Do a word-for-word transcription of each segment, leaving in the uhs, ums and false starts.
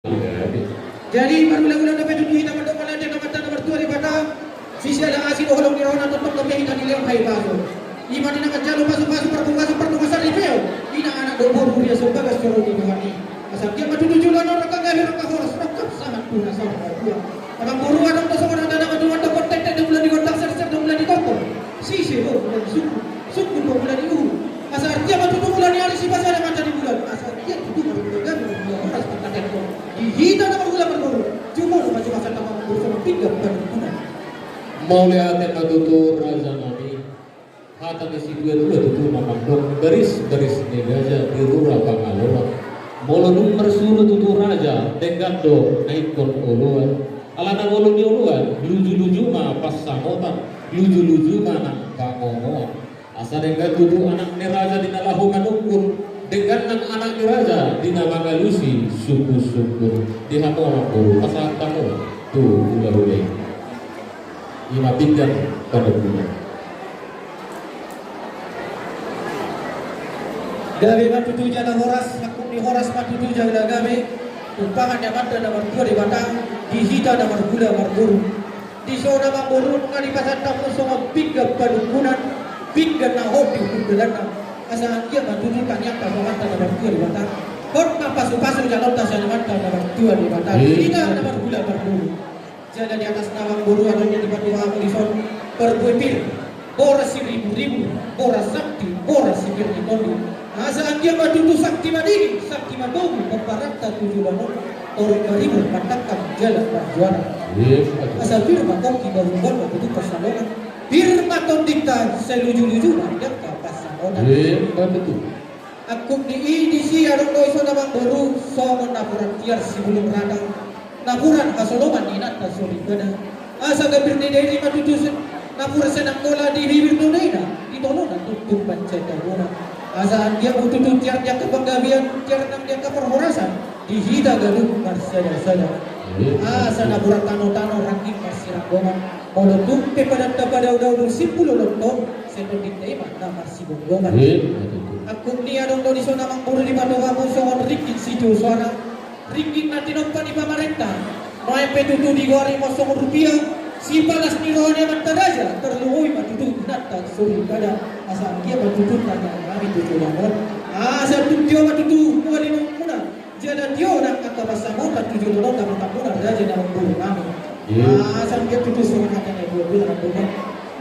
Jadi, marhula-hula dope tutu hita mandok mauliate tu Amanta na martua Debata, sisiala asi dohot holong ni rohana tongtong dope hita dilehon hahipason. Ima na manjalo pasu-pasu parbungkasan pardongansaripeon, ina anak dohot boru huria so bagas joro ni Tuhan i. Asa anggiat ma tutu joloan on rongkap gabe rongkap horas rongkap sahat tu na saur matua. Amangboru, adong do songon hata na mandok, mandok tenteng do mula ni gondang, serser do mula ni gokhon. Sise do mula ni sungkun, sungkun do mula ni uhum. Asa artia ma tutu mula ni ari sipasada mata ni bulan. Asa artia tutu ma tutu gabe mula horas pangkataion. Di hita na marhula marboru, jumolo ma jumasa tama marboru songon pinggan panungkunan. Mauliate ma tutu raja nami. Hata ni situa-tua tutu na mandok, baris-baris ni raja di rura Pangalora. Molo dung marsuru tutu raja, denggan do na ingkon oloan. Alana molo nioloan, luju-luju ma pansamotan, luju-luju ma nang pangomoan. Asa denggan tutu anak ni raja di na laho manungkun, denggan nang anak ni raja di na mangalusi sungkun-sungkun. Di hamu amangboru, pasahat hamu tu hula-hula i. Ima pinggan panungkunan. Gabe ma tutu jala horas, angkup ni horas ma tutu jala gabe. Tumpahon ni Amanta na martua Debata di hita na marhula marboru. Dison amangboru, nunga dipasahat hamu songon pinggan panungkunan, pinggan na hot di hundulanna. Asa anggiat ma tutu tangiangta tu Amanta na martua Debata. Hot ma pasu-pasu jaloonta sian Amanta na martua Debata. Di hita na marhula marboru. Jala di atasna amangboru, adong do dipatupa hamu dison parbue pir, boras siribu-ribu, boras sakti, boras sipir ni tondi. Asa anggiat ma tutu sakti madingin, sakti matogu, pomparanna tu joloan on, torop maribur, mandangkang jala marjuara. Asa pir ma tongki, bahulhon ma tutu pansalongan. Pir ma tondinta, sai luju-luju ma di angka pansamotan. Angkup ni i, disi adong do dison amangboru, songon napuran tiar sibulung rata, napuran hasoloman ni inanta soripada. Asa gambir ni dairi ma tutu se-, napuran sian Angkola, di bibir ni unaina, di tolonan tungtungna mansai togona. Asa anggiat ma tutu tiar di angka panggabean, tiar nang di angka parhorasan, di hita ganup marsada-sada. Asa napuran tano-tano, rangging marsiranggongan. Molo tung pe padanta padao-dao do simpul lolot on, sai tondinta i ma na marsigomgoman. Angkup ni i, adong do dison amangboru dipatupa hamu songon ringgit sitio soara, ringgit na tinompa ni pamarenta. Nuaeng pe tutu digoari ma songon rupia, sipalas ni roha ni amanta raja, tarlumobi ma tutu inanta soripada. Asa anggiat ma tutu tangiang nami tu joloan on. Asa tung tio ma tutu mual inumuna. Jala tio nang angka pansamotan tu joloan on, na martangkunan raja ni amangboru nami. Asa anggiat tutu songon hata ni natuatua na mandok,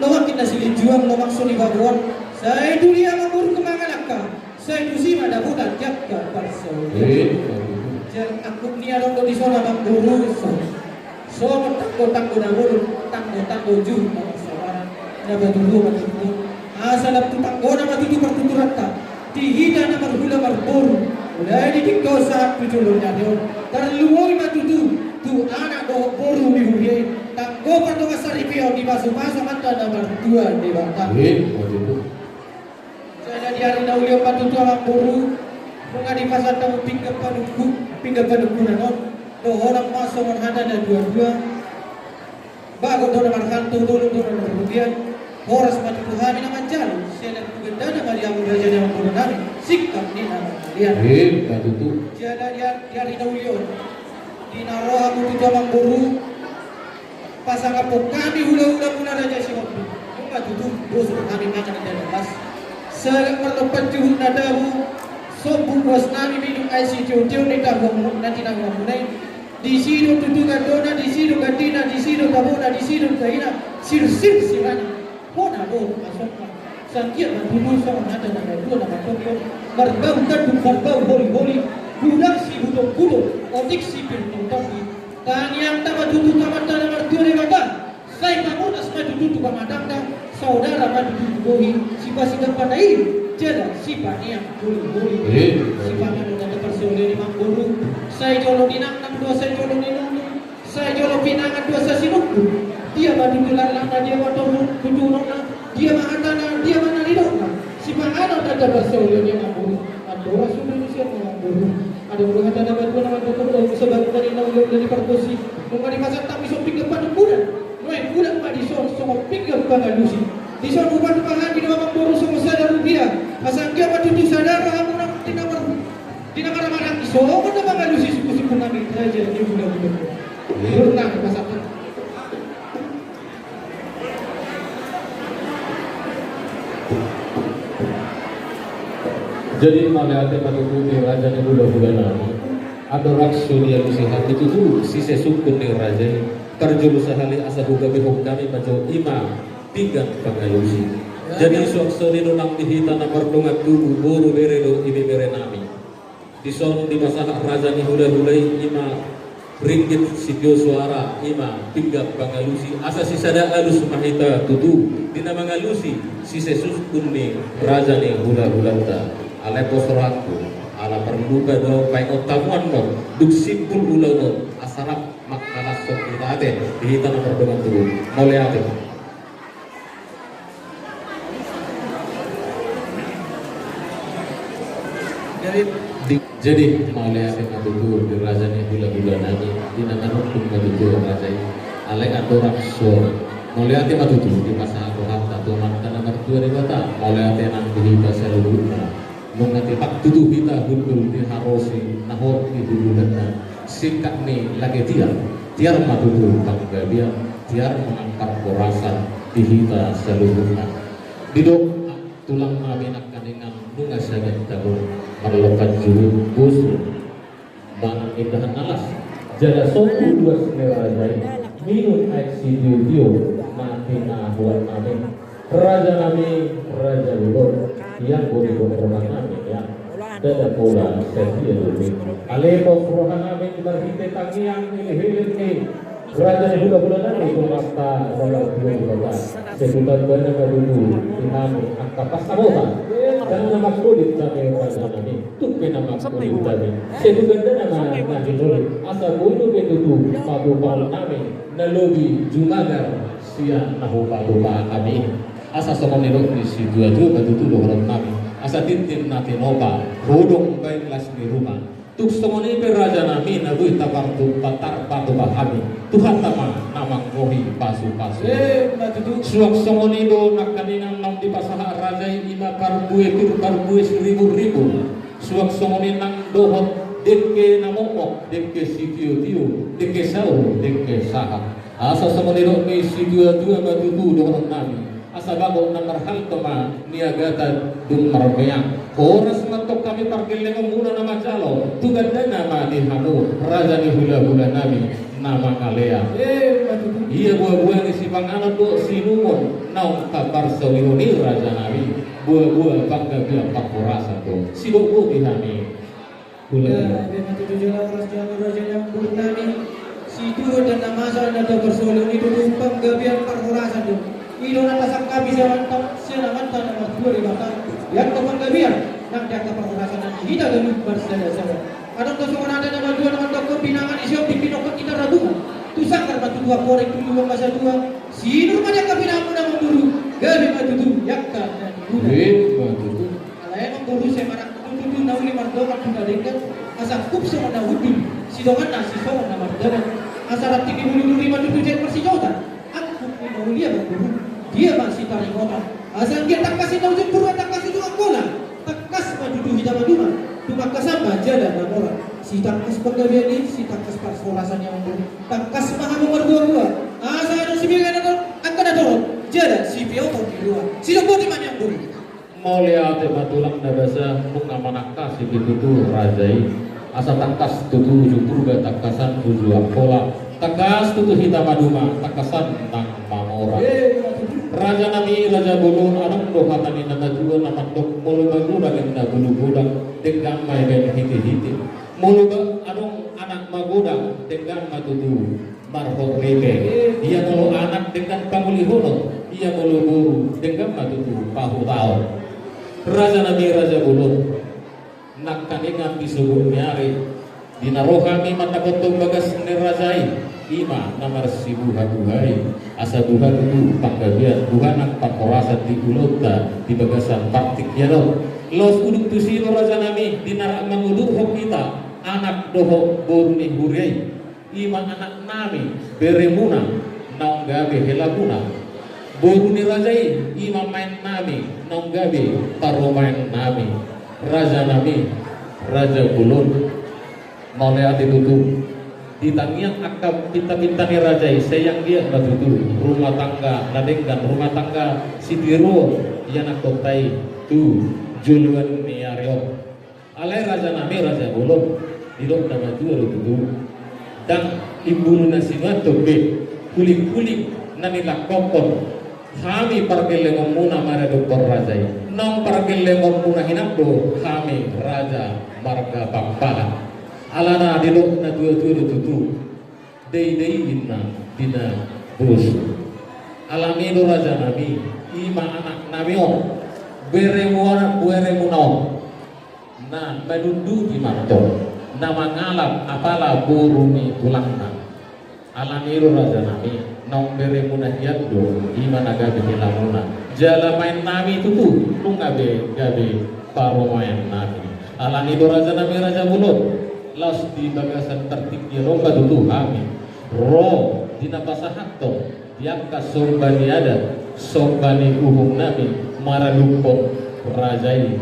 lomak inna silinjuang, lomak so nibaboan, sai tu dia amangboru tu mangalangka, sai tusi ma dapotan di angka parsaulian. Jala angkup ni i, adong do dison amangboru, so. Songon tanggo-tanggo na bolon, tanggo-tanggo juhut na marsaoran, na patuluhon ma tutu. Asa lam tu tanggona ma tutu partuturanta di hita na marhula marboru, mulai di tingki on sahat tu joloan ni ari on. Tarlumobi ma tutu tu anak dohot boru ni huria i, tanggo pardongansaripeon, dipasupasu Amanta na martua Debata. Jala di ari na uli on ma tutu amangboru, nunga dipasahat hamu pinggan panungku-, pinggan panungkunan on, dohonon ma songon hata ni natuatua. Bagot do na marhalto, bolon do na marhulian, horas ma tutu hami na manjalo, siala tu gandana ma di hamu raja ni amangboru nami, singkat ni na mangalian. Jala di ar-, di ari na uli on, di na ro hamu tutu amangboru, pasangaphon hami hula-hula muna Raja Sihombing. Nunga tutu bosur hami mangan indahan na las. Sagat marlompan juhut na tabo, sombung boas nami minum aek sitio-tio ni tabo na tinagamuna i. Disi do tutu gandona, disi do gandina, disi do tabona, disi do taina, sirsir sirana. Hona do hasongna. Sai anggiat ma tutu songon hata ni natuatua na mandok, marbau tanduk, marbau holi-holi, godang sibutong-butong, otik sipir ni tondi. Tangiangta ma tutu tu Amanta na martua Debata, sai pamonas ma tutu tu pamatangta, saudara ma tutu tu bohi, sipasigampana i, jala sipaneang holi-holi. Sipanganon na taparsioloi ni amangboru, sai jolo ninangnang do asa jolo ninungnung, sai jolo pinangan do asa sinungkun. Dia ma tutu lallana, dia ma tutu unokna, dia ma hatana, dia ma na nidokna. Sipanganon na taparsioloi ni amangboru. Andorang sude ni sian amangboru. Adong do hata na batua na mandok, olo sabaru tadi na uli-uli di pargonsi. Nunga dipasahat hami songon pinggan panungkunan. Nuaeng bulat ma dison songon pinggan pangalusi. Dison hupatupa hami do amangboru songon sada rupia. Asa anggiat ma tutu sada roha muna di na mar-, di na marhahamaranggi songon na mangalusi suku-suku nami. Jadi mauliate ma tutu di raja ni hulahula nami. Andorang so dialusi hami tutu sisesungkun ni raja i, parjolo sahali asa hugabehon hami ma jo i ma pinggan pangalusi. Jadi suang songon i do nang di hita na mardongan tubu, boru, bere dohot ibebere nami. Dison dipasahat raja ni hulahula i ima ringgit sitio soara, ima pinggan pangalusi, asa sisada alus ma hita tutu di na mangalusi sisesungkun ni raja ni hulahulanta. Alai pos rohangku, ala parlupa do paingot hamu annon dung simpul ulaon on, asa rap mangkalashon hita ate di hita na mardongan tubu. Mauliate ma. Jadi, di, jadi mauliate ma tutu di raja ni hulahula nami, di na manungkun ma tutu raja i. Alai andorang so mauliate ma tutu dipasahat rohanta tu Amanta na martua Debata, mauliate nang di hita saluhutna. Nunga tipak tutu hita hundul di harosi na hot di huluhulanta, singkat ni lage tiar, tiar ma tutu panggabean, tiar ma nang parhorasan di hita saluhutna. Didok tulang nami nangkaningan nunga sagat tabo marlokan juhut bosu manang indahan na las. Jala sobu duas ni raja i minum aek sitiotio na tinahuan nami. Raja nami, raja bolon, ianggo didok roha nami, ya. Ndada pola sadia do be. Alai pos roha nami marhite tangiang ni heleng ni raja ni hulahula nami tu Amanta na martua Debata. Sai tu tandana ma tutu di hami angka pansamotan. Sai na mangholit hami raja nami. Tung pe na mangholit hami. Sai tu tandana ma na hinolit. Asa boi dope tutu patupaon nami na lobi jumagar sian na hupatupa hami. Asa songon nidok ni situatua ma tutu dohonon nami. Asa tintin na tinopa, hodong baen las ni ruma. Tung songon i pe raja nami na boi tapartupa, tarpatupa hami, Tuhanta ma na manggohi pasupasu. Emma tutu. Suang songon i do nangkaningan naung dipasahat raja i, ima parbue pir, parbue siriburribur. Suang songon i nang dohot dengke na mokmok, dengke sitiotio, dengke saur, dengke sahat. Asa songon nidok ni situatua ma tutu dohonon nami. Asa bagot na marhalto ma niagatan dung marmeang. Horas ma antong hami pargellengonmuna na manjalo, tu gandana ma di hamu raja ni hulahula nami na mangalean. Emma tutu. Ia buabua ni sipanganon dohot siinumon naung taparsaulihon i raja nami, buabua panggabean parhorasan do. Sidok boti hami. Hulahula. Emma tutu jala horas jala raja ni amangboru nami. Situtu dan na masa na taparsaulihon i tutu panggabean parhorasan do. I do na tasangkapi sian Amanta, sian Amanta na martua Debata. Di angka panggabean nang di angka parhorasan nang di hita ganup marsadasada. Adong do songon hata na batua na mandok, pinangan ni siombing pinongkot ni tarabungan. Tu sanggar ma tutu amporik, tu lubang ma satua. Sinur ma di angka pinanganmuna amangboru. Gabe ma tutu di angka na niula. Gabe ma tutu. Alai amangboru, sai manang tutu na uli mardongan tu na denggan, asa hupsongon na hundul, sidonganna sisongon na mardalan. Asa ranting ni bulu duri ma tutu jait marsijotan. Angkup ni na uli amangboru, dia ma sitaringotan. Asa anggiat tangkas i na ujung purba, tangkas ujung Angkola, tangkas ma tutu hita maduma, tumangkasan ma jala mamora. Sitangkas panggabean i, sitangkas parhorasan i amangboru. Tangkas ma hamu marbuabua. Asa adong sibege na torop, angka na torop, jala sipioton ni roha. Sidok boti ma nian amangboru. Mauliate ma tulang na basa, nunga manangkasi pe tutu raja i. Asa tangkas tutu ujung purba, tangkasan ujung Angkola. Tangkas tutu hita maduma, tangkasan nang mamora. Raja nami, raja bolon, adong do hata ni na matua na mandok, molo magodang ninna bulu godang, denggan ma i baen hitehite. Molo ba-, adong anak magodang, denggan ma tutu marhot ripe. Ia molo anak denggan pangulihonon, ia molo boru denggan ma tutu pahutaon. Raja nami, raja bolon, nangkaningan di sogot ni ari, di na ro hami mandapothon bagas ni raja i, ima na marsibuhabuha i, asa buha tutu panggabean, buha nang parhorasan di ulaonta di bagasan partingkian on. Laos udut tusi do raja nami, di na rap mangudurhon hita anak dohot boru ni huria i. Ima anak nami, beremuna, naung gabe helamuna. Boru ni raja i, ima maen nami, naung gabe parumaen nami. Raja nami, raja bolon. Mauliate tutu. Di tangiang angka pinta-pinta ni raja i, sai anggiat ma tutu rumah tangga na denggan, rumah tangga sitiruon ianakhonta i tu joloan ni ari on. Alai raja nami, raja bolon, didok na matua do tutu. Ndang imbulu na sinuan do be, huling-huling na nilangkokkon hami pargellengonmuna maradophon raja i. Naung pargellengonmuna hinan do hami raja marga Pakpahan. Alana didok na tua-tua do tutu. Dei-dei inna di na bosu. Alani do raja nami, i ma anak nami on, beremuna, beremuna on, na manunduti mantong, na mangalap apala boru ni tulangna. Alani do raja nami, naung beremuna hian do, i ma na gabe helamuna. Jala maen nami tutu, nunga be gabe parumaen nami. Alani do raja nami, raja bolon, laos di bagasan partingkian on ma tutu hami ro di na pasahathon di angka somba ni adat, somba ni uhum nami maradophon raja i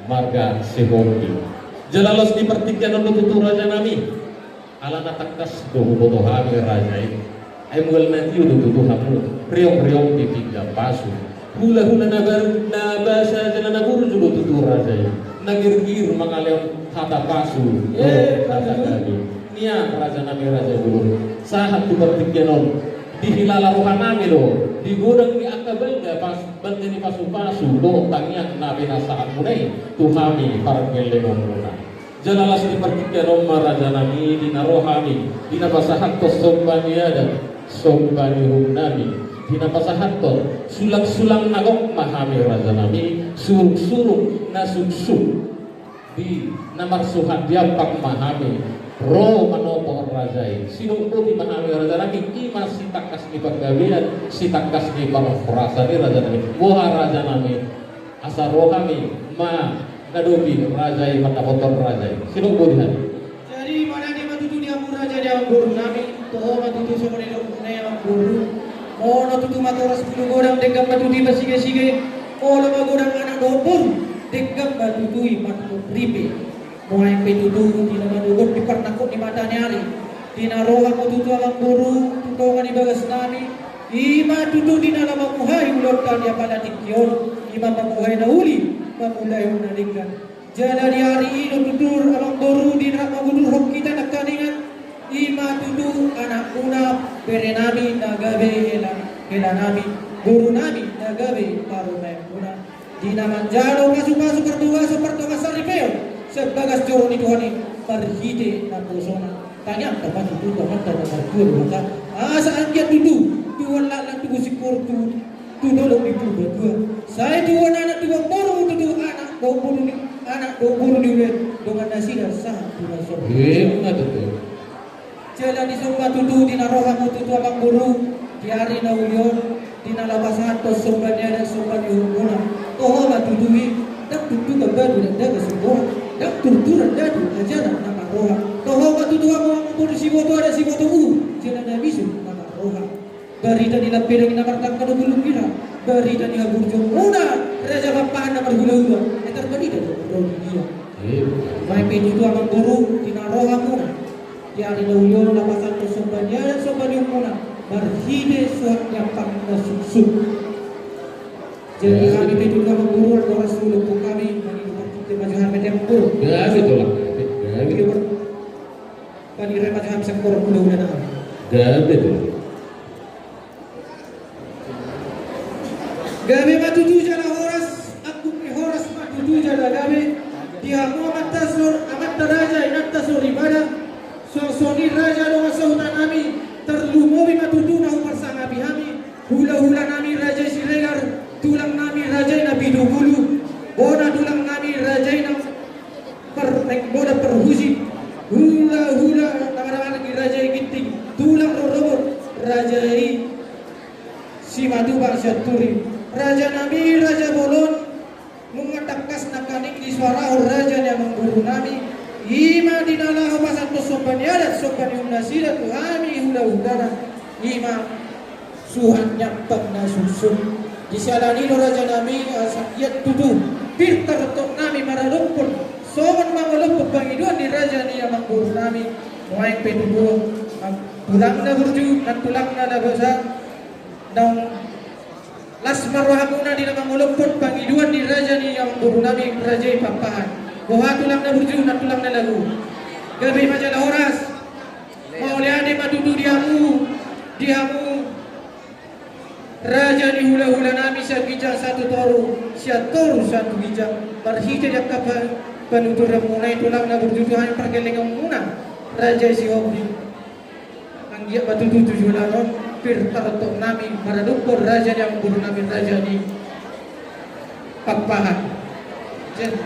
marga Sihombing. Jala laos di partingkian on do tutu raja nami. Alana tangkas do huboto hami raja i. Ai mual na tio do tutu hamu, riong-riong di pinggan pasu. Hula-hula na bar-, na basa jala na burju do tutu raja i. Na girgir mangalehon hata pasu, eh, hata gabe. Nian raja nami, raja bolon. Sahat tu partingkian on, dihilala roha nami do di godang ni angka bangga pas-, bangga ni pasu-pasu dohot tangiang na pinasahatmuna i tu hami pargellengonmuna. Jala laos di partingkian on ma raja nami, di na ro hami di na pasahathon somba ni adat, somba ni uhum nami, di na pasahathon sulang-sulang na gok ma hami raja nami, surung-surung na suksuk. Di na marsuhat di ampang ma hami ro manopo raja i. Sidok boti ma hami raja nami, i ma sitangkas ni panggabean, sitangkas ni parhorasan i raja nami. Boha raja nami, asa ro hami mangadopi raja i, mandapothon raja i. Sidok boti hami. Jadi manang i ma tutu di hamu raja ni amangboru nami, toho ma tutu songon nidok ni amangboru. Molo tutu matoras bulu godang, denggan ma tutu i masigesige. Molo magodang anak dohot boru, denggan ma tutu i marhon ripe. Nuaeng pe tutu di na madogot di parnangkok ni mata ni ari, di na ro hamu tutu amangboru tu tonga ni bagas nami, i ma tutu di na laho mamuhai ulaonta di apala tingki on, i ma mamuhai na uli, mamulahon na denggan. Jala di ari i do tutu amangboru di na rap mangudurhon hita nangkiningan, i ma tutu anakmuna, bere nami na gabe hela, hela nami, boru nami na gabe parumaenmuna. Di na manjalo pasu-pasu, pardogason, pardogason saripeon sian bagas joro ni Tuhan i marhite naposona. Tangiangta ma tutu tu Amanta na martua Debata, asa anggiat tutu tubuan laklak, tubu singkoru, tubu tu dolok ni Purbatua. Sai tubuan anak, tubuan boru, tutu anak dohot boru ni, anak dohot boru ni ule, dongan nasida sahat tu na sorga. Ima tutu. Jala dison ma tutu di na ro hamu tutu amangboru di ari na uli on, di na laho pasahathon somba ni adat, somba ni uhumna. Toho ma tutu i, ndang tutu gambadu na dagasun boha, ndang turturan dadu ajaran na marroha. Toho ma tutu hamu amangboru, siboto adat, siboto uhum, jala na bisuk na marroha. Barita ni Lampedang i na martangka do bulung bira, barita ni haburjuonmuna raja Pakpahan na marhula-hula, ai tarbarita do ro di dia. Ima pe tutu amangboru di na ro hamuna di ari na uli on, laho pasahathon somba ni adat, somba ni uhumna marhite suhat ni ampang na suksuk. Jadi hami pe tutu amangboru, horas ma lompung hami, mangido partingkian ma jo hami, amangboru. Gabe tulang, gabe. Mangido par-, pangido ma jo hami sangkoron hula-hula nami. Gabe tulang. Gabe ma tutu jala horas, angkup ni horas ma tutu jala gabe. Di hamu amanta sor-, amanta raja, inanta soripada, suang songon i raja dongan sahuta nami, tarlumobi ma tutu na huparsangapi hami, hula-hula nami raja i Siregar, tulang nami raja i Napitupulu, bona tulang nami raja i na par-, eh, bona parhusip, hula-hula na marhamaranggi raja i Ginting, tulang rorobot raja i Simatupang Sianturi. Raja nami, raja bolon, nunga tangkas nangkaning disuarahon raja ni amangboru nami, ima di na laho pasahathon somba ni adat, somba ni uhum nasida tu hami hula-hulana, ima suhat ni ampang na suksuk. Di siala ni i do raja nami, asa anggiat tutu pir tartop nami maradophon songon mangolophon pangidoan ni raja ni amangboru nami, Nuaeng pe tutu, tulangna burju, nantulangna na basa, naung las ma rohamuna di na mangolophon pangidoan ni raja ni amangboru nami raja i Pakpahan. Boha tulangna burju, nantulangna lagu. Gabe ma jala horas. Mauliate ma tutu di hamu, di hamu raja ni hulahula nami sian ginjang satu toru, sian toru satu ginjang, marhite di angka pa-, panuturanmuna i tulangna burju, tu hami pargellenganmuna raja i Sihombing. Anggiat ma tutu tu joloan on pir tarontok nami maradophon raja ni amangboru nami raja ni Pakpahan. Jadi,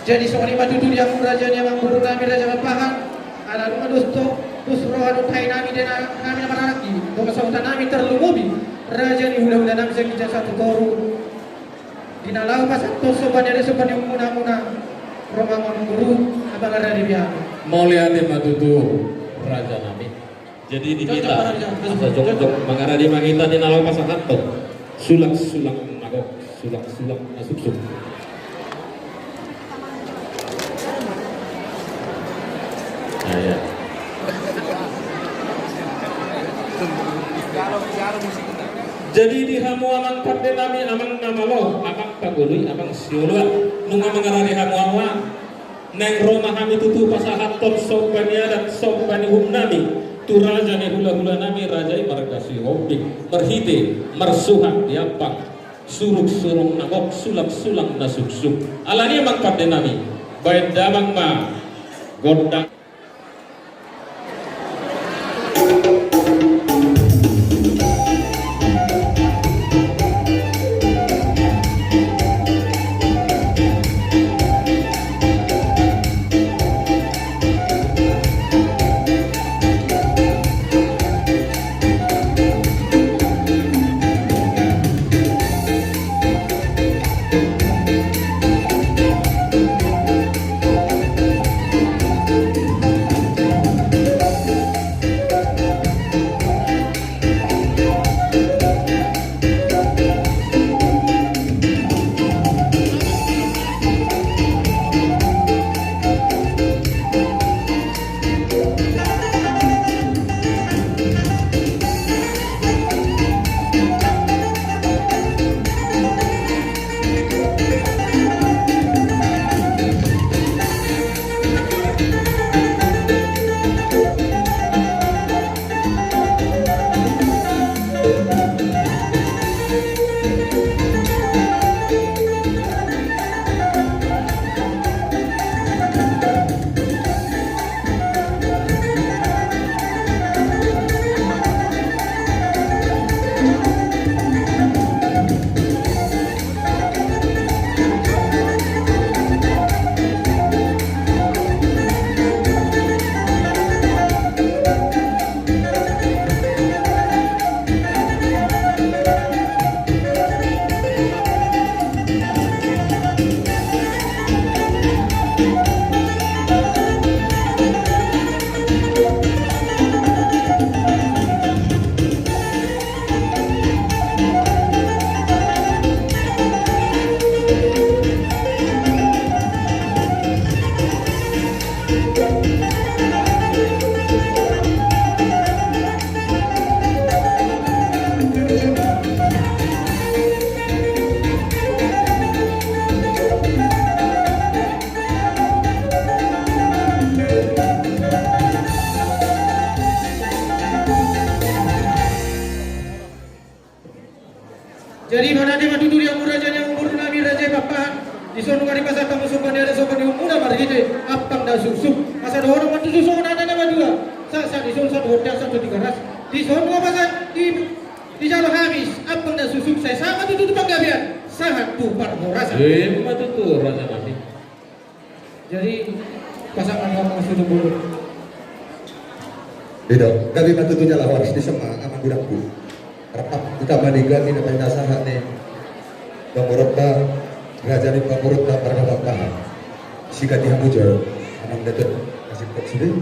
jadi songon i ma tutu di hamu raja ni amangboru nami raja Pakpahan. Ala nunga dos to, dos roha dohot hami nami di na, nami na marhaha i, dongan sahuta nami tarlumobi raja ni hulahula nami sian ginjang satu toru. Di na laho pasahathon somba ni adat somba ni ummuna, muna ro ma amangboru, abang aradi biar. Mauliate ma tutu raja nami. Jadi di hita, asa jongjong mangaradi ma hita di na laho pasahathon. Sulak-sulak na gok, sulak-sulak na suksuk. Nah, ya. Jadi di hamu amang pande nami, amang na malo, amang pagoloi, amang sioloan, nunga mangaradi hamu hamu. Naeng ro ma hami tutu pasahathon somba ni adat somba ni uhum nami tu raja ni hulahula nami raja i marga Sihombing, marhite marsuhat di ampang, suruk-suruk na gok, sulak-sulak na suksuk. Alani amang pande nami, baen damang ma gondang. Jadi manang di ma tutu di hamu raja ni amangboru nami raja i Pakpahan. Dison nunga dipasahat hamu somba ni adat somba ni uhummuna marhite ampang na suksuk. Asa dohonon ma tutu songon hata na matua. Sahat-sahat ni solu, sahat tu bontean, sahat tu Tigaras. Dison nunga pasahat di, dijalo hami ampang na suksuk, sai sahat ma tutu tu panggabean, sahat tu parhorasan. Ima tutu raja nami. Jadi pasangan ngomong sudah boleh. Ido, gabe ma tutu jala horas, dison ma amang godangku. Rap utama ni gabe na painasahat ni pamoruonta, raja ni pamoruonta marga Pakpahan. Sikat di hamu jo, amang Datuk, kasih kok sudah.